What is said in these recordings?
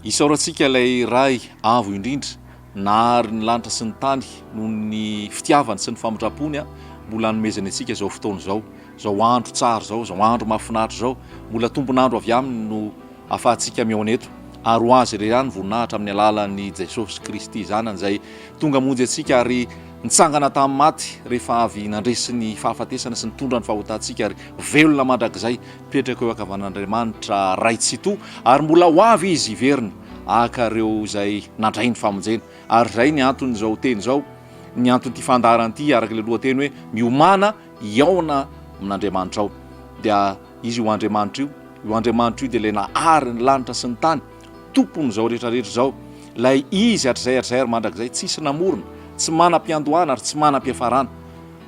Isaorantsika ilay Ray avo indrindra nahary ny lanitra sy ny tany noho ny fitiavany sy ny famindram-pony mbola hanomezany antsika izao fotoana izao, izao andro tsara izao, izao andro mahafinaritra izao. Mbola tombon'andro avy aminy no ahafahantsika mihaona eto ary ho Azy irery ihany ny voninahitra amin'ny alalan'i Jesosy Kristy Zanany izay tonga hamonjy antsika ary nitsangana tamin'ny maty rehefa avy nandresy ny fahafatesana sy nitondra ny fahotantsika ary velona mandrakizay mipetraka eo ankavanan'Andriamanitra Ray Tsitoha ary mbola ho avy Izy hiverina haka ireo izay nandray ny famonjena. Ary izay ny anton'izao teny izao, ny anton'ity fandaharana ity araka ilay lohateny hoe miomàna hihaona amin'Andriamanitrao. Dia Izy io Andriamanitra io, io Andriamanitra io dia ilay nahary ny lanitra sy ny tany, tompon'izao rehetra rehetra izao, ilay Izy hatrizay hatrizay ary mandrakizay, tsisy namorona, tsy manam-piandohana ary tsy manam-piafarana,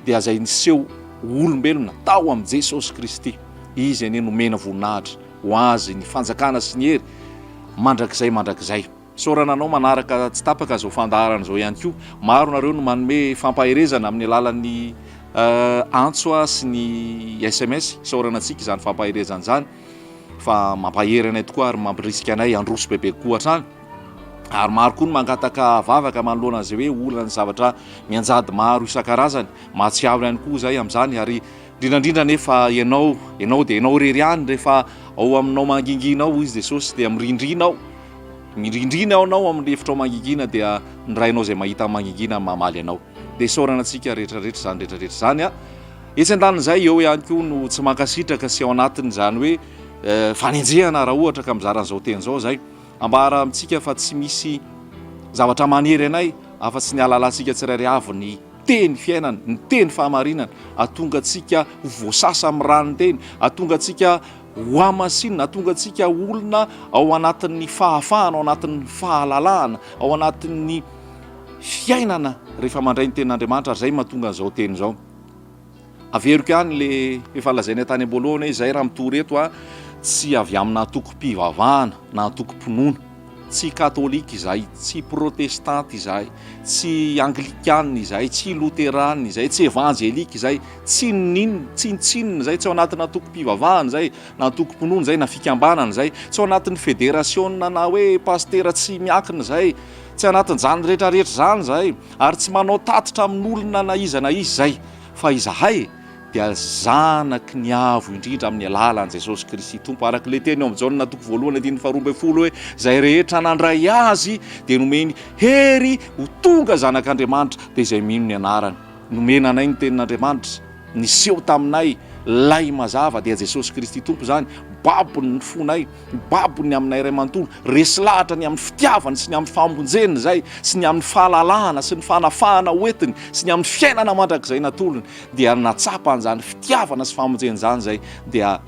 dia izay niseho ho olombelona tao amin'i Jesosy Kristy. Izy anie nomena voninahitra ho Azy ny fanjakana sy ny hery mandrakizay mandrakizay. Isaorana anao manaraka tsy tapaka izao fandaharana izao ihany koa. Maro nareo no manome fampaherezana amin'ny alalan'ny antso sy ny sms. Isaorana antsika izany fampaherezana izany fa mampahery anay tokoa ary mampirisika anay handroso bebe kokoa hatrany. Ary maro koa ny mangataka vavaka manoloana an'izay hoe olana zavatra mianjady maro isan-karazany. Mahatsiaro ihany koa izahay amin'izany ary indrindra indrindra anefa ianao, ianao dia ianao irery ihany rehefa ao aminao mangingina ao hoy Jesosy dia mirindrina ao. Mirindrina ao anao amin'ny efitrao mangingina dia ny Rainao izay mahita mangingina mamaly anao. Dia isaorana antsika rehetra rehetra izany rehetra rehetra izany a. Etsy andanin'izay eo ihany koa no tsy mankasitraka sy ao anatin'izany hoe eh, fanenjehana raha ohatra ka mizara an'izao teny izao izay. Ambara amintsika fa tsy misy zavatra manery anay afa-tsy ny halalantsika tsirairay avy ny teny fiainana, ny teny fahamarinana, ahatonga antsika ho voasasa amin'ny ran'ny teny, ahatonga antsika ho hamasinina, hahatonga antsika olona ao anatin'ny fahafahana, ao anatin'ny fahalalahana, ao anatin'ny fiainana rehefa mandray ny tenin'Andriamanitra, ary izay mahatonga an'izao teny izao. Averiko ihany le efa lazainay tany am-boalohany hoe izay raha mitory eto a, tsy avy amina antokom-pivavahana na antokom-pinoana. Tsy katolika izahay, tsy protestanta izahay, tsy anglikana izahay, tsy loterana izahay, tsy evanjelika izahay, tsy n'inona, tsinontsinona izahay, tsy ao anatina antokom-pivavahana izahay, na antokom-pinoana izahay, na fikambanana izahay, tsy ao anatin'ny federasiona na hoe pasitera tsy miankina izahay, tsy anatin'izany rehetrarehetra izany izahay, ary tsy manao tatitra amin'olona na iza na iza izahay, fa izahay dia zanaky ny Avo Indrindra amin'ny alalan'i Jesosy Kristy Tompo, araka ilay teny ao amin'ny Jaona toko voalohany andininy faharoa ambin'ny folo hoe, Izay rehetra nandray Azy dia nomeny hery ho tonga zanak'Andriamanitra, dia izay mino ny anarany. Nomena anay ny tenin'Andriamanitra, niseho taminay Ilay mazava, dia Jesosy Kristy Tompo izany, babony ny fonay, Babo ny aminay iray manontolo, resy lahatra ny amin'ny fitiavany sy ny amin'ny famonjeny izay, sy ny amin'ny fahalalahana sy ny fanafahana hoentiny, sy ny amin'ny fiainana mandrakizay natolony, dia nahatsapa an'izany fitiavana sy famonjena izany izay, dia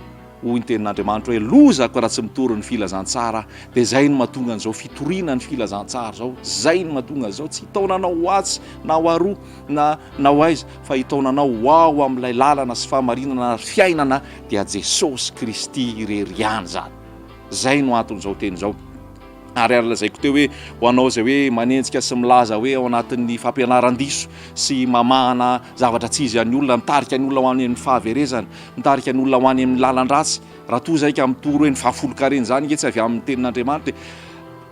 hoy ny tenin'Andriamanitra hoe, lozako raha tsy mitory ny filazantsara aho. Dia izay no mahatonga an'izao fitoriana ny filazantsara izao, izay no mahatonga an'izao, tsy hitaona anao ho atsy na ho aroa na na ho aiza, fa hitaona anao ho ao amin'ilay lalana sy fahamarinana ary fiainana dia Jesosy Kristy irery ihany izany. Izay no anton'izao teny izao. Ary ary lazaiko teo hoe ho anao izay hoe manenjika sy milaza hoe ao anatin'ny fampianaran-diso sy mamahana zavatra tsy izy an'ny olona, mitarika ny olona ho any amin'ny fahaverezana, mitarika ny olona ho any amin'ny lalan-dratsy, raha toa izay ka mitory hoe ny fahafolonkarena izany ange tsy avy amin'ny tenin'Andriamanitra e.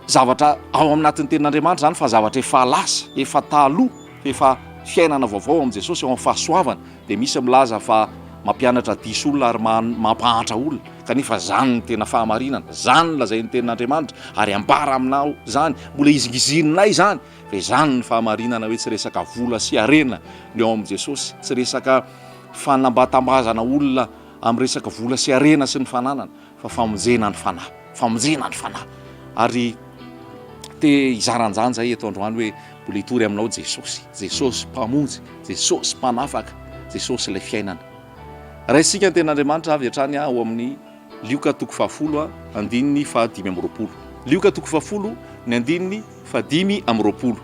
Zavatra ao anatin'ny tenin'Andriamanitra izany fa zavatra efa lasa, efa taloha, efa fiainana vaovao amin'i Jesosy ao amin'ny fahasoavana. Dia misy milaza fa mampianatra diso olona ary mampahantra olona, kanefa izany no tena fahamarinana, izany no lazain'ny tenin'Andriamanitra ary ambara aminao izany, mbola hizingizininay izany, fa izany no fahamarinana hoe tsy resaka vola sy harena ny ao amin'i Jesosy, tsy resaka fanambatambazana olona amin'ny resaka vola sy harena sy ny fananana, fa famonjena ny fanahy, famonjena ny fanahy. Ary te hizara an'izany zahay eto androany hoe mbola hitory aminao Jesosy, Jesosy Mpamonjy, Jesosy Mpanafaka, Jesosy ilay fiainana. Raisintsika ny tenin'Andriamanitra avy hatrany ao amin'ny Lioka toko fahafolo andininy fahadimy amby roapolo. Lioka toko fahafolo ny andininy fahadimy amby roapolo.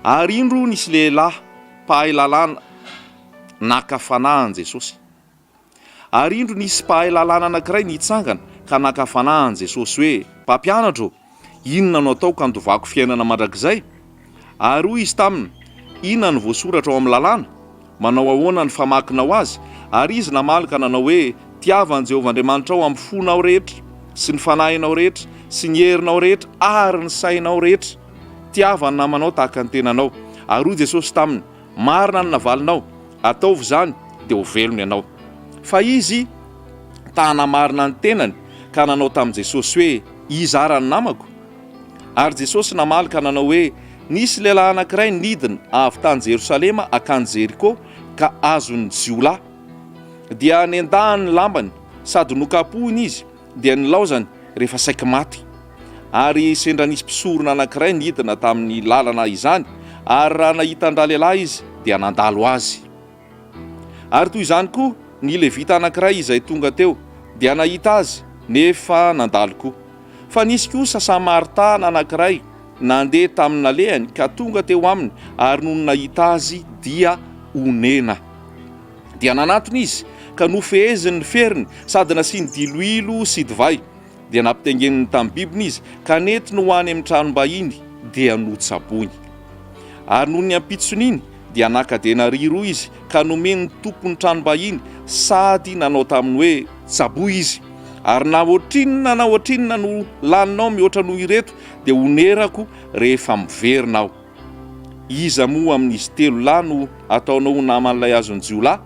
Ary indro nisy lehilahy mpahay lalàna naka fanahy an'i Jesosy. Ary indro nisy mpahay lalàna anankiray nitsangana ka naka fanahy an'i Jesosy hoe, Mpampianatra ô, inona no ataoko handovako fiainana mandrakizay? Ary hoy Izy taminy, Inona no voasoratra ao amin'ny lalàna? Manao ahoana ny famakinao azy? Ary izy namaly ka nanao hoe, Tiava an'i Jehovah Andriamanitrao amin'ny fonao rehetra, sy ny fanahinao rehetra, sy ny herinao rehetra ary ny sainao rehetra. Tiava ny namanao tahaka ny tenanao. Ary hoy Jesosy taminy, Marina ny navalinao, ataovy izany, dia ho velona ianao. Fa izy ta hanamarina ny tenany ka nanao tamin'i Jesosy hoe, Iza ara ny namako? Ary Jesosy namaly ka nanao hoe, Nisy lehilahy anankiray nidina avy tany Jerosalema hankany Jeriko ka azon'ny jiolahy. Dia nendahany ny lambany sady nokapohiny izy, dia nilaozany rehefa saiky maty. Ary sendra nisy mpisorona anankiray nidina tamin'ny lalana izany, ary raha nahita an-dralehilahy izy, dia nandalo azy. Ary toy izany koa ny Levita anankiray izay tonga teo, dia nahita azy, nefa nandalo koa. Fa nisy kosa Samaritana anankiray nandeha tamin'ny nalehany ka tonga teo aminy, ary nony nahita azy dia onena. Dia nanatona izy, ka nofeheziny ny feriny, sady nasiany diloilo sy divay. Dia nampitaingeniny tamin'ny bibiny izy, ka nentiny ho any amin'ny tranom-bahiny, dia notsaboiny. Ary nony ny ampitson'iny, dia naka denaria roa izy, ka nomeny ny tompon'ny tranom-bahiny, sady nanao taminy hoe, Tsaboy izy, ary na ohatrinona na ohatrinona no laninao mihoatra noho ireto, dia honerako rehefa miverina aho. Iza moa amin'izy telo lahy no ataonao ho naman'ilay azon'ny jiolahy?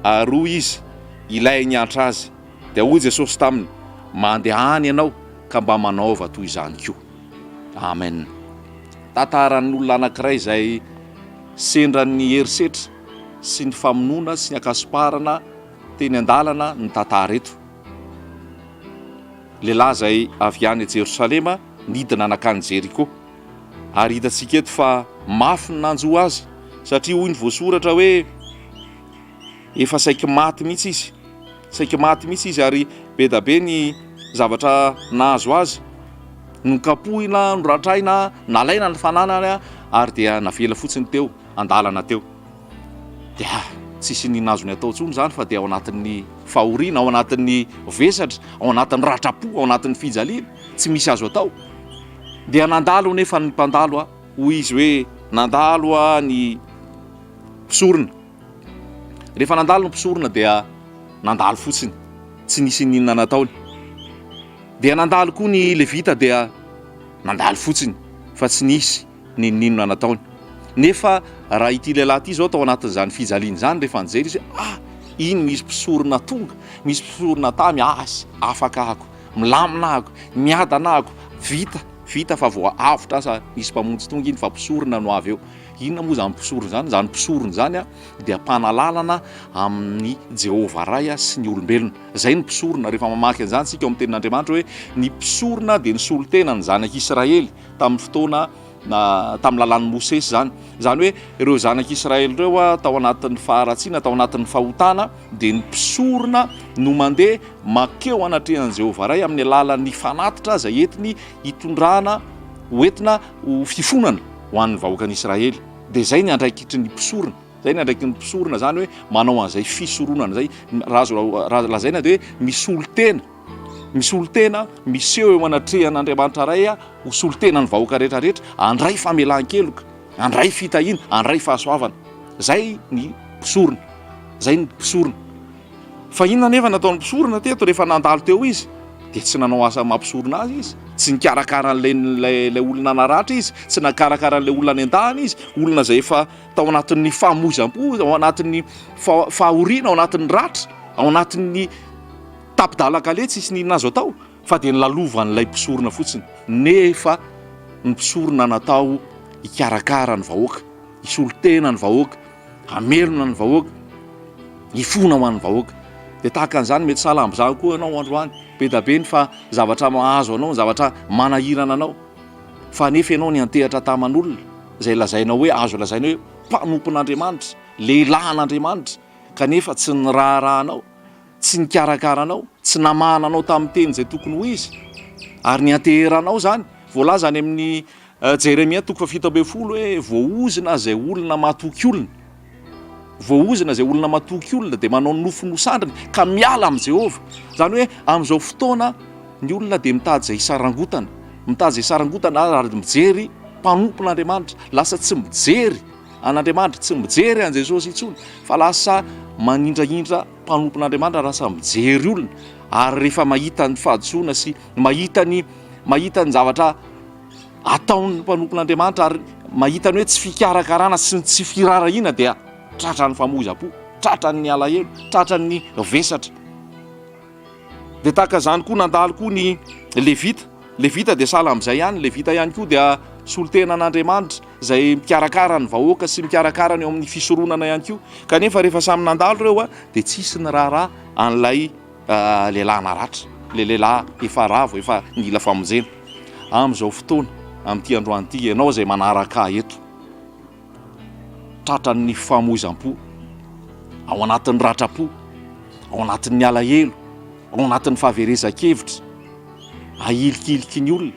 Ary hoy izy, Ilay niantra azy. Dia hoy Jesosy taminy, Mandehana ianao ka mba manaova toy izany koa. Amen. Tantaran'olona anankiray izay sendran'ny herisetra sy ny famonoana sy ny ankasomparana teny an-dalana ny tantara eto. Lehilahy izay avy any Jerosalema nidina nankany Jeriko. Ary hitantsika eto fa mafy ny nanjo azy satria hoy ny voasoratra hoe efa saiky maty mihitsy izy, saiky maty mihitsy izy ary be da be ny zavatra nahazo azy, nokapohina, noratraina, nalaina ny fananany ary dia navela fotsiny teo an-dalana teo. Dia tsisy ny nazony atao intsony izany fa dia ao anatin'ny fahoriana, ao anatin'ny vesatra, ao anatin'ny ratram-po, ao anatin'ny fijaliana, tsy misy azo atao. Dia nandalo nefa ny mpandalo, hoy izy hoe nandalo ny mpisorona. Rehefa nandalo ny mpisorona dia nandalo fotsiny, tsy nisy n'inona nataony. Dia nandalo koa ny levita dia nandalo fotsiny fa tsy nisy n'inon'inona nataony. Nefa raha ity lehilahy ity izao tao anatin'izany fijaliana izany rehefa nijery izy hoe ah, iny misy mpisorona tonga, misy mpisorona tamy, ah, afaka ahako, milamina ahako, miadana ahako, vita, vita fa voaavotra asa nisy mpamonjy tonga iny fa mpisorona no avy eo. Inona moa izany mpisorona izany? Izany mpisorona izany dia mpanalalana amin'i Jehovah Ray sy ny olombelona. Izay ny mpisorona. Rehefa mamaky an'izany isika ao amin'ny tenin'Andriamanitra hoe ny mpisorona dia nisolo tena ny zanak'Israely tamin'ny fotoana tamin'ny lalàn'i Mosesy izany. Izany hoe ireo zanak'Israely ireo tao anatin'ny faharatsiana, tao anatin'ny fahotana, dia ny mpisorona no mandeha mankeo anatrehan'i Jehovah Ray amin'ny alalan'ny fanatitra izay entiny hitondrana hoentina ho fifonana ho an'ny vahoakan'Israely. Dia izay ny andraikitry ny mpisorona. Izay ny andraikitry ny mpisorona izany hoe manao an'izay fisoronana izay. Raha azo raha lazaina dia hoe misolo tena. Misolo tena, miseho eo anatrehan'Andriamanitra Ray ho solontenan'ny vahoaka rehetra rehetra, handray famelan-keloka, handray fitahiana, handray fahasoavana. Izay ny mpisorona. Izay ny mpisorona. Fa inona anefa nataon'ny mpisorona teto rehefa nandalo teo izy? Dia tsy nanao asa maha mpisorona azy izy, tsy nikarakara an'ilay ilay olona naratra izy, tsy nakarakara an'ilay olona nendahana izy, olona izay efa tao anatin'ny famoizam-po, ao anatin'ny fahoriana, ao anatin'ny ratra, ao anatin'ny tapi-dalan-kaleha tsisy n'inona azo atao fa dia nolalovan'ilay mpisorona fotsiny. Nefa ny mpisorona natao hikarakara ny vahoaka, hisolo tena ny vahoaka, hamelona ny vahoaka, hifona ho an'ny vahoaka. Dia tahaka an'izany mety sahala amin'izany koa ianao androany, be da be ny fa zavatra mahazo anao, ny zavatra manahirana anao. Fa nefa ianao niantehatra taman'olona izay lazainao hoe azo lazaina hoe mpanompon'Andriamanitra, lehilahin'Andriamanitra, kanefa tsy niraharaha anao, tsy nikarakara anao, tsy namahana anao tamin'ny teny izay tokony ho izy, ary nianteheranao izany. Voalaza any amin'ny Jeremia toko faha 17 hoe voaozona izay olona matoky olona. Voaozona izay olona matoky olona dia manao nofy no sandriny ka miala amin'i Jehovah. Izany hoe amin'izao fotoana ny olona dia mitady izay hisarangotana, mitady izay hisarangotana ary mijery mpanompon'Andriamanitra. Lasa tsy mijery an'Andriamanitra, tsy mijery an'i Jesosy intsony fa lasa manindrahindra mpanompon'Andriamanitra, lasa mijery olona ary rehefa mahita ny fahadisoana sy mahita ny. mahita ny zavatra ataon'ny mpanompon'Andriamanitra ary mahita ny hoe tsy fikarakarana sy ny tsy firaharahiana dia tratran'ny famoizam-po, tratran'ny alahelo, tratran'ny vesatra. Dia tahaka izany koa nandalo koa ny Levita. Levita dia sahala amin'izay ihany, Levita ihany koa dia solontenan'Andriamanitra izay mikarakara ny vahoaka sy mikarakara ny eo amin'ny fisoronana ihany koa. Kanefa rehefa samy nandalo ireo dia tsisy niraharaha an'ilay lehilahy naratra, ilay lehilahy efa ravo, efa nila famonjena. Amin'izao fotoana, amin'ity androany ity, ianao izay manaraka ahy eto, tratran'ny famoizam-po, ao anatin'ny ratram-po, ao anatin'ny alahelo, ao anatin'ny fahaverezan-kevitra, ahilikiliky ny olona.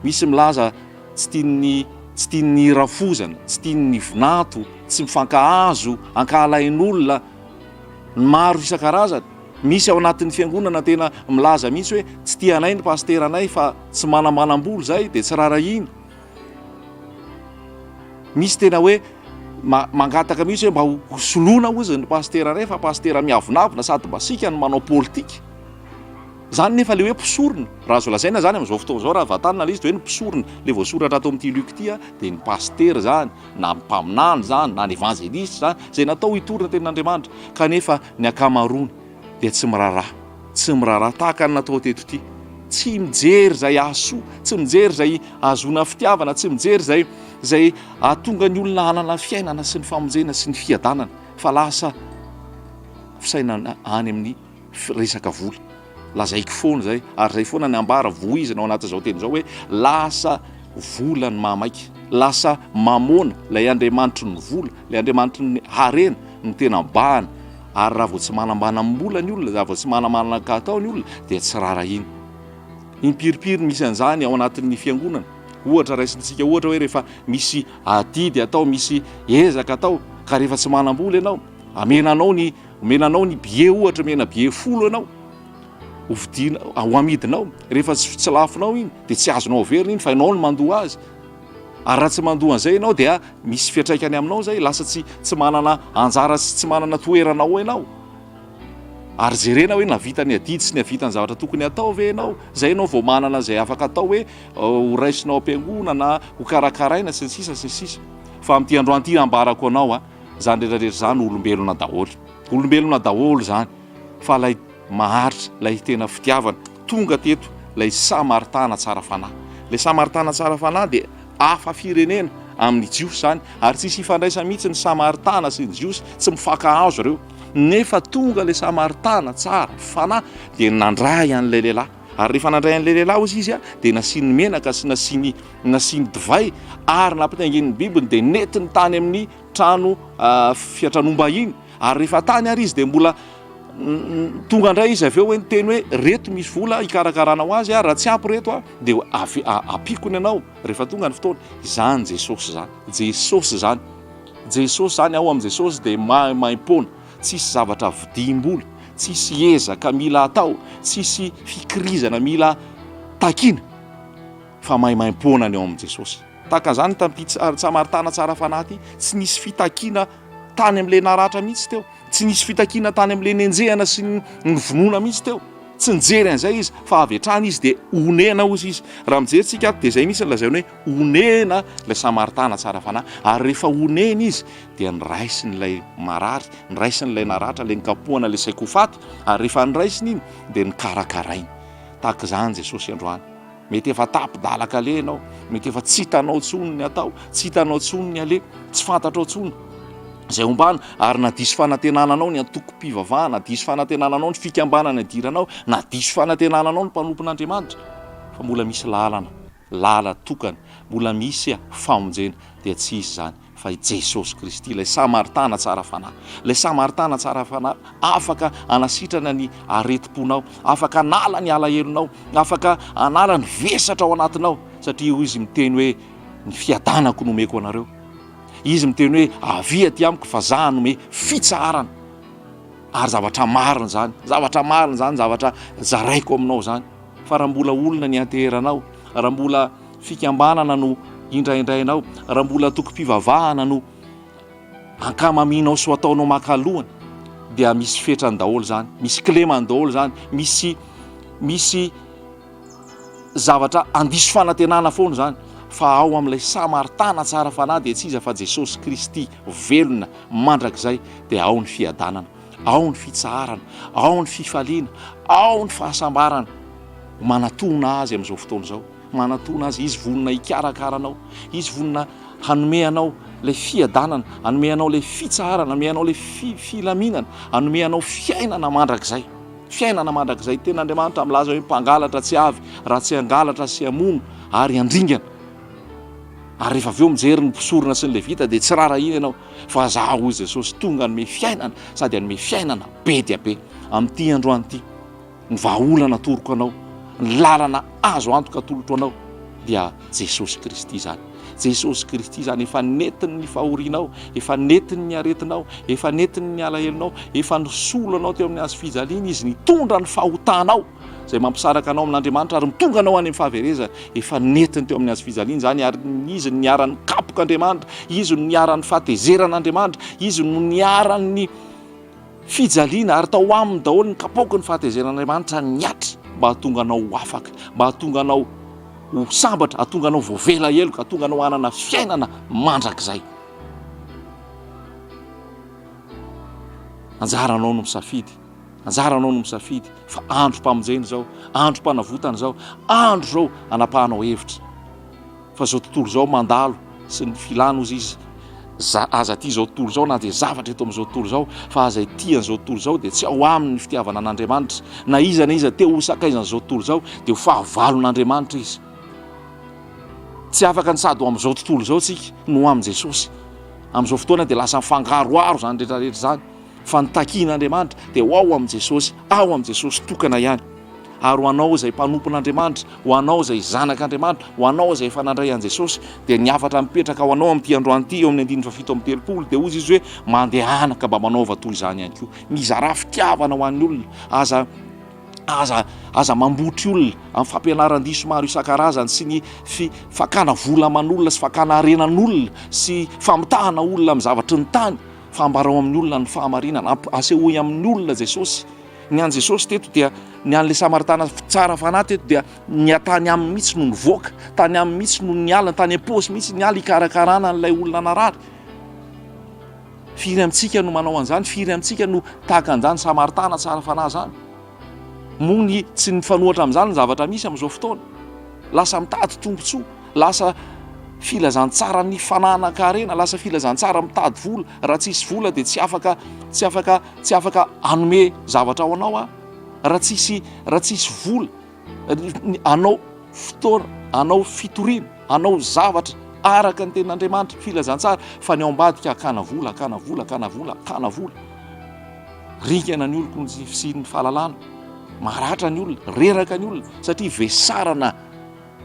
Misy milaza tsy tian'ny tsy tian'ny rafozana, tsy tian'ny vinanto, tsy mifankahazo, ankahalain'olona, ny maro isan-karazany. Misy ao anatin'ny fiangonana tena milaza mihitsy hoe tsy tianay ny pasiteranay fa tsy manamanam-bola izay dia tsy rarahiny. Misy tena hoe mangataka mihitsy hoe mba ho soloina hozy ny pasitera iray fa pasitera miavonavona sady masiaka no manao politika. Izany nefa le hoe mpisorona, raha azo lazaina izany amin'izao fotoana izao raha vantanina ilay izy dia hoe ny mpisorona, ilay voasoratra ato amin'ity Luc ity dia ny pasitera izany, na ny mpaminany izany, na ny evanjelista izany, izay natao hitory ny tenin'Andriamanitra. Kanefa ny ankamaroany dia tsy miraharaha, tsy miraharaha tahaka ny natao teto ity. Tsy mijery izay hahasoa, tsy mijery izay hahazoana fitiavana, tsy mijery izay izay hahatonga ny olona hanana fiainana sy ny famonjena sy ny fiadanana, fa lasa fisainana any amin'ny resaka vola. Lazaiko foana izay, ary izay foana ny ambara voizina ao anatin'izao teny izao hoe lasa vola ny mahamaika, lasa mamôna, ilay andriamanitry ny vola, ilay andriamanitry ny harena no tena bahana, ary raha vao tsy manambanam-bola ny olona, raha vao tsy manamanan-katao ny olona dia tsy rarahina. Impiripiry misy an'izany ao anatin'ny fiangonana. Ohatra raisintsika ohatra hoe rehefa misy adidy atao, misy ezaka atao, ka rehefa tsy manam-bola ianao, amena anao ny Omena anao ny billet ohatra, omena billet folo ianao, hovidiana, ho amidinao, rehefa tsy tsy lafonao iny dia tsy azonao averina iny fa ianao no mandoa azy. Ary raha tsy mandoa an'izay ianao dia misy fiantraikany aminao izay, lasa tsy tsy manana anjara sy tsy manana toerana ao ianao. Ary jerena hoe nahavita ny adidy sy nahavita ny zavatra tokony hatao ve ianao, izay ianao vao manana izay afaka atao hoe ho raisinao am-piangonana, ho karakaraina sy ny sisa sy ny sisa. Fa amin'ity androany ity ambarako anao a, Zany rehetra rehetra zany olombelona daholo. Olombelona daholo zany fa lay maharitra, lay tena fitiavana. Tonga teto lay Samaritana tsara fanahy. Lay Samaritana tsara fanahy dia hafa firenena amin'ny Jiosy zany ary tsisy ifandraisany mihitsy ny Samaritana sy ny Jiosy, tsy mifankahazo ireo. Nefa tonga lay Samaritana tsara fanahy dia nandray an'ilay lehilahy. Ary rehefa nandray an'ilay lehilahy hozy izy dia nasiany menaka sy nasiany nasiany divay ary nampitaingeniny bibiny dia nentiny tany amin'ny trano fiantranom-bahiny. Ary rehefa tany ary izy dia mbola tonga indray izy avy eo hoe niteny hoe reto misy vola hikarakarana ho azy raha tsy ampy reto dia avy ampiako ny anao rehefa tonga ny fotoana. Izany Jesosy izany. Jesosy izany. Jesosy izany ao amin'i Jesosy dia maimaimpoana. Tsisy zavatra vidiam-bola, tsisy ezaka mila atao, tsisy fikirizana mila takiana fa maimaimpoana ny ao amin'i Jesosy. Tahaka an'izany tamin'ity Samaritana tsara fanahy ity, tsy nisy fitakiana tany amin'ilay naratra mihitsy teo, tsy nisy fitakiana tany amin'ilay nenjehana sy novonoina mihitsy teo. Tsy nijery an'izay izy fa avy hatrany izy dia onena hozy izy. Raha mijery tsika ato dia izay mihitsy no lazainy hoe onena ilay Samaritana tsara fanahy. Ary rehefa onena izy dia noraisiny ilay marary, noraisiny ilay naratra, ilay nikapohana, ilay saika ho faty, ary rehefa noraisiny iny dia nokarakarainy. Tahaka izany Jesosy androany. Mety efa tapi-dalan-kaleha ianao, mety efa tsy hitanao intsony ny atao, tsy hitanao intsony ny aleha, tsy fantatrao intsony izay ombana, ary na diso fanantenana anao ny antokom-pivavahana, na diso fanantenana anao ny fikambanana idiranao, na diso fanantenana anao ny mpanompon'Andriamanitra, fa mbola misy lalana, lala tokana, mbola misy famonjena, dia tsy izy izany. fa i Jesosy Kristy, ilay Samaritana tsara fanahy. Ilay Samaritana tsara fanahy afaka hanasitrana ny aretim-ponao, afaka hanala ny alahelonao, afaka hanala ny vesatra ao anatinao, satria hoy izy miteny hoe ny fiadanako no omeko anareo. Izy miteny hoe avia aty amiko fa za hanome fitsaharana. Ary zavatra marina izany, zavatra marina izany, zavatra zaraiko aminao izany. Fa raha mbola olona ny anteheranao, raha mbola fikambanana no indraindrainao, raha mbola antokom-pivavahana no ankamamianao sy ho ataonao maka lohany, dia misy fetrany daholo izany, misy kilemany daholo izany, misy misy. zavatra handiso fanantenana foana izany, fa ao amin'ilay Samaritana tsara fanahy dia tsy iza fa Jesosy Kristy velona mandrakizay dia ao ny fiadanana, ao ny fitsaharana, ao ny fifaliana, ao ny fahasambarana. Manatona Azy amin'izao fotoana izao, manatona Azy, Izy vonona hikarakara anao, Izy vonona hanome anao ilay fiadanana, hanome anao ilay fitsaharana, hanome anao ilay filaminana, hanome anao fiainana mandrakizay. Fiainana mandrakizay. Tena Andriamanitra milaza hoe mpangalatra tsy avy raha tsy hangalatra sy hamono ary handringana. Ary rehefa avy eo mijery ny mpisorona sy ny levita dia tsy rarahina ianao fa zaho hoy Jesosy tonga hanome fiainana sady hanome fiainana be dia be. Amin'ity androany ity ny vahaolana atoroko anao, ny lalana azo antoka atolotro anao dia Jesosy Kristy izany. Jesosy Kristy izany efa nentiny ny fahorianao, efa nentiny ny aretinao, efa nentiny ny alahelonao, efa nisolo anao teo amin'ny hazo fijaliana Izy, nitondra ny fahotanao izay mampisaraka anao amin'Andriamanitra ary mitonga anao any amin'ny fahaverezana. Efa nentiny teo amin'ny hazo fijaliana izany ary Izy no niharan'ny kapok'Andriamanitra, Izy no niharan'ny fahatezeran'Andriamanitra, Izy no niharan'ny Fijaliana, ary tao aminy daholo ny kapoaky ny fahatezeran'Andriamanitra nihatra mba hahatonga anao ho afaka, mba hahatonga anao ho sambatra, hahatonga anao voavela heloka, hahatonga anao hanana fiainana mandrakizay. Anjaranao no misafidy, anjaranao no misafidy fa androm-pamonjena izao, androm-panavotana izao, andro izao anapahanao hevitra. Fa izao tontolo izao mandalo sy ny filany hozy izy, za, aza tia izao tontolo izao na dia zavatra eto amin'izao tontolo izao, fa aza tia an'izao tontolo izao dia tsy ao aminy ny fitiavana an'Andriamanitra. Na iza na iza te ho sakaizan'izao tontolo izao dia ho fahavalon'Andriamanitra izy. Tsy afaka ny sady ho amin'izao tontolo izao tsika no ho amin'i Jesosy. Amin'izao fotoana dia lasa mifangaroharo izany rehetra rehetra izany. Fa ny takian'Andriamanitra dia ho ao amin'i Jesosy, ao amin'i Jesosy tokana ihany. Ary ho anao izay mpanompon'Andriamanitra, ho anao izay zanak'Andriamanitra, ho anao izay efa nandray an'i Jesosy, dia ny hafatra mipetraka ho anao amin'ity androany ity eo amin'ny andininy fahafito amby telopolo dia hoy izy hoe mandehana ka mba manaova toy izany ihany koa. Mizarà fitiavana ho an'ny olona. Aza aza aza mambotry olona amin'ny fampianaran-diso maro isan-karazany sy ny fi, fakana vola aman'olona sy fakana harenan'olona sy famitahana olona amin'ny zavatry ny tany fa ambarao amin'ny olona ny fahamarinana, asehoy amin'ny olona Jesosy. Ny an'i Jesosy teto dia ny an'ilay Samaritana tsara fanahy teto dia ny tany aminy mihitsy no nivoaka, tany aminy mihitsy no niala, tany am-paosy mihitsy niala hikarakarana an'ilay olona narary. Firy amintsika no manao an'izany? Firy amintsika no tahaka an'izany Samaritana tsara fanahy izany? Moa ny tsy mifanohitra amin'izany ny zavatra misy amin'izao fotoana? Lasa mitady tombontsoa, lasa filazantsaran'ny fananan-karena, lasa filazantsara mitady vola. Raha tsisy vola dia tsy afaka tsy afaka tsy afaka hanome zavatra ho anao aho. Raha tsisy raha tsisy vola anao fotoana, anao fitoriana, anao zavatra araka ny tenin'Andriamanitra, filazantsara, fa ny ao ambadika hakana vola, hakana vola, hakana vola, hakana vola. Ringana ny oloko ny tsy fisian'ny fahalalana. Maratra ny olona, reraka ny olona satria vesarana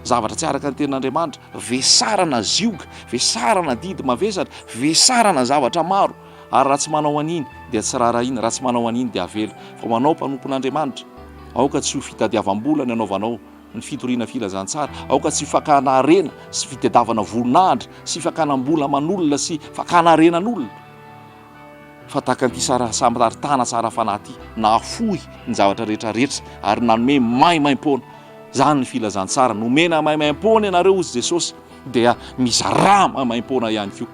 zavatra tsy araka ny tenin'Andriamanitra, vesarana zioga, vesarana didy mavesatra, vesarana zavatra maro. Ary raha tsy manao an'iny dia tsy raharahiana, raha tsy manao an'iny dia avela. Fa ho anao mpanompon'Andriamanitra, aoka tsy ho fitadiavam-bola ny anaovanao ny fitoriana filazantsara, aoka tsy ho fakana harena sy fitadiavana voninahitra sy fakana mbola aman'olona sy fakana harenan'olona. Fa tahaka an'ity Samaritana tsara fanahy ity, nahafoy ny zavatra rehetra rehetra ary nanome maimaimpoana. Izany ny filazantsara. Nomena maimaimpoana ianareo, hozy Jesosy, dia mizarà maimaimpoana ihany koa.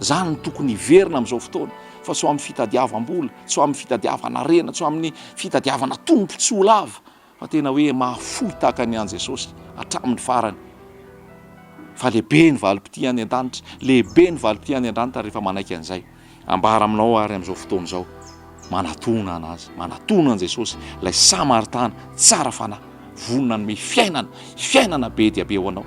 Izany no tokony hiverina amin'izao fotoana, fa tsy ho amin'ny fitadiavam-bola, tsy ho amin'ny fitadiavana harena, tsy ho amin'ny fitadiavana tombontsoa lava, Fa tena hoe mahafoy tahaka ny an'i Jesosy hatramin'ny farany. Fa lehibe ny valim-pitia any an-danitra, lehibe ny valim-pitia any an-danitra rehefa manaiky an'izay. Ambara aminao ary amin'izao fotoana izao, manatona an'Azy, manatona an'i Jesosy, ilay Samaritana tsara fanahy, vonona hanome fiainana, fiainana be dia be ho anao.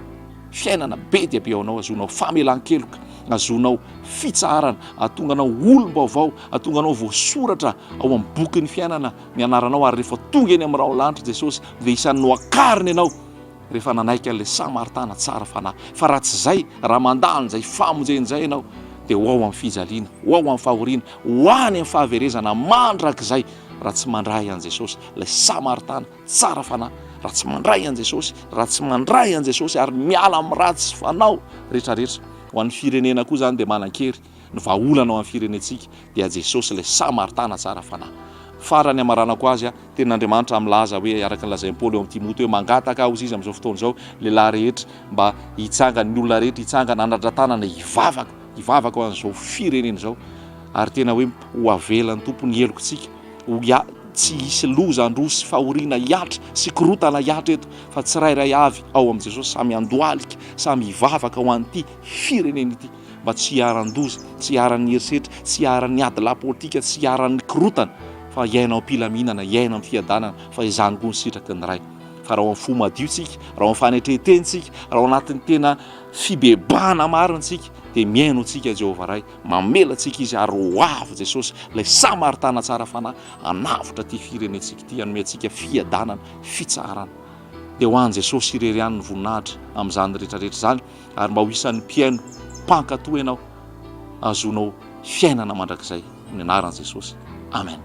Fiainana be dia be ho anao, ahazoanao famelan-keloka, ahazoanao fitsaharana, ahatonga anao olom-baovao, ahatonga anao voasoratra ao amin'ny bokin'ny fiainana ny anaranao ary rehefa tonga eny amin'ny rahon-lanitra Jesosy dia isan'ny noakarina ianao rehefa nanaiky an'ilay Samaritana tsara fanahy. Fa raha tsy izay, raha mandà an'izay famonjena izay ianao dia ho ao amin'ny fijaliana, ho ao amin'ny fahoriana, ho any amin'ny fahaverezana mandrakizay raha tsy mandray an'i Jesosy, ilay Samaritana tsara fanahy. Raha tsy mandray an'i Jesosy, raha tsy mandray an'i Jesosy ary miala amin'ny ratsy fanao rehetrarehetra. Ho an'ny firenena koa izany dia manan-kery. Ny vahaolana ho an'ny firenentsika dia Jesosy ilay Samaritana tsara fanahy. Farany hamaranako azy, Tenin'Andriamanitra milaza hoe, araka ny lazain'i Paoly eo amin'i Timoty hoe, Mangataka aho, hozy izy, amin'izao fotoana izao, lehilahy rehetra mba hitsangana, ny olona rehetra hitsangana, hanadra-tanana, hivavaka, hivavaka ho an'izao firenena izao. Ary tena hoe ho avelan'ny Tompo ny helokintsika, ho tsy hisy loza handroso sy fahoriana hihatra sy korontana hihatra eto, fa tsirairay avy ao amin'i Jesosy samy handohalika, samy hivavaka ho an'ity firenena ity. mba tsy hiharan-doza, tsy hiharan'ny herisetra, tsy hiharan'ny ady lahy politika, tsy hiharan'ny korontana, fa hiaina ao am-pilaminana, hiaina amin'ny fiadanana, fa izany koa ny sitraky ny Ray. Fa raha ao amin'ny fo madio tsika, raha ao amin'ny fanetren-tena tsika, raha ao anatin'ny tena fibebahana marina tsika, dia mihaino antsika Jehovah Ray, mamela antsika Izy ary ho avy Jesosy, ilay Samaritana tsara fanahy, hanavotra ity firenentsika ity, hanome antsika fiadanana, fitsaharana. Dia ho an'i Jesosy irery ihany ny voninahitra amin'izany rehetra rehetra izany. ary mba ho isan'ny mpihaino mpankatò ianao, hahazoanao fiainana mandrakizay, amin'ny anaran'i Jesosy. Amen.